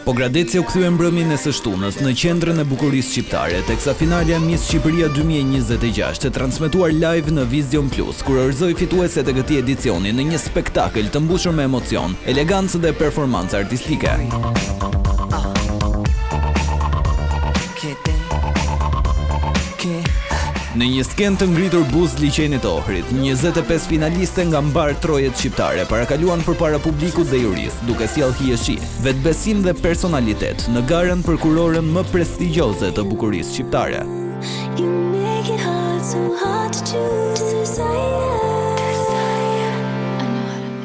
Pogradeci u kthye mbrëmjen e së shtunës në qendrën e bukurisë shqiptare, teksa finalja Miss Shqipëria 2026 e transmetuar live në Vizion Plus, kurorëzoi fitueset e këtij edicioni në një spektakël të mbushur me emocion, elegancë dhe performancë artistike. Në një skenë të ngritur buzë liqenit të Ohrit, 25 finaliste nga mbarë trojet shqiptare parakaluan përpara publikut dhe jurisë, duke sjellë hijeshi, vetëbesim dhe personalitet në garën për kurorën më prestigjioze të bukurisë shqiptare.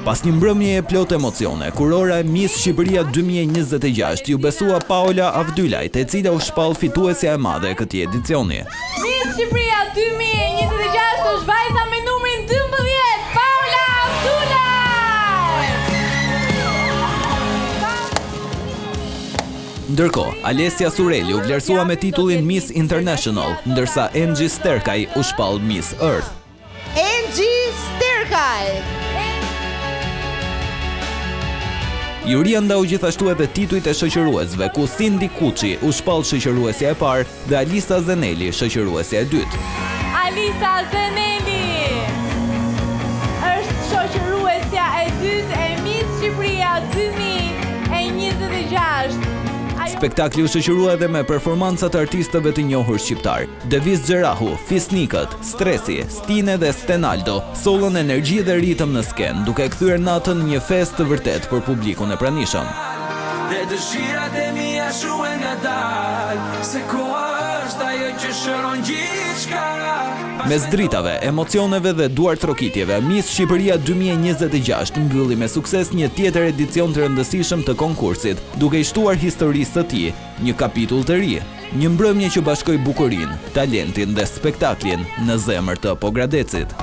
Pas një mbrëmjeje plot emocione, kurora e Miss Shqipëria 2026 iu besua Paola Avdylajt, e cila u shpall fituesja e madhe e këtij edicioni. Miss Shqipëria 2026 është vajza me numrin 12, Paola Avdylaj! Ndërkohë, Alessia Sureli u vlerësua me titullin Miss International, ndërsa Enxhi Sterkaj u shpall Miss Earth. Enxhi Sterkaj. Juria ndau gjithashtu edhe titujt e shoqëruesve, ku Sindi Kuçi u shpall shoqëruesja e parë dhe Alisa Zeneli shoqëruesja e dytë. Alisa Zeneli është shoqëruesja e dytë e Miss Shqipëria 2026. Spektakli u shoqërua edhe me performanca të artistëve të njohur shqiptarë. Devis Xherahu, Fisnikët, Stresi, Stine dhe Stenaldo sollën energji dhe ritëm në skenë, duke e kthyer natën në një festë të vërtetë për publikun e pranishëm. Dhe dëshirat e mia shuhen ngadalë Se koha është ajo që shëron gjithçka Mes dritave, emocioneve dhe duartrokitjeve, Miss Shqipëria 2026 mbylli me sukses një tjetër edicion të rëndësishëm të konkursit, duke i shtuar historisë së tij një kapitull të ri. Një mbrëmje që bashkoi bukurinë, talentin dhe spektaklin në zemër të Pogradecit.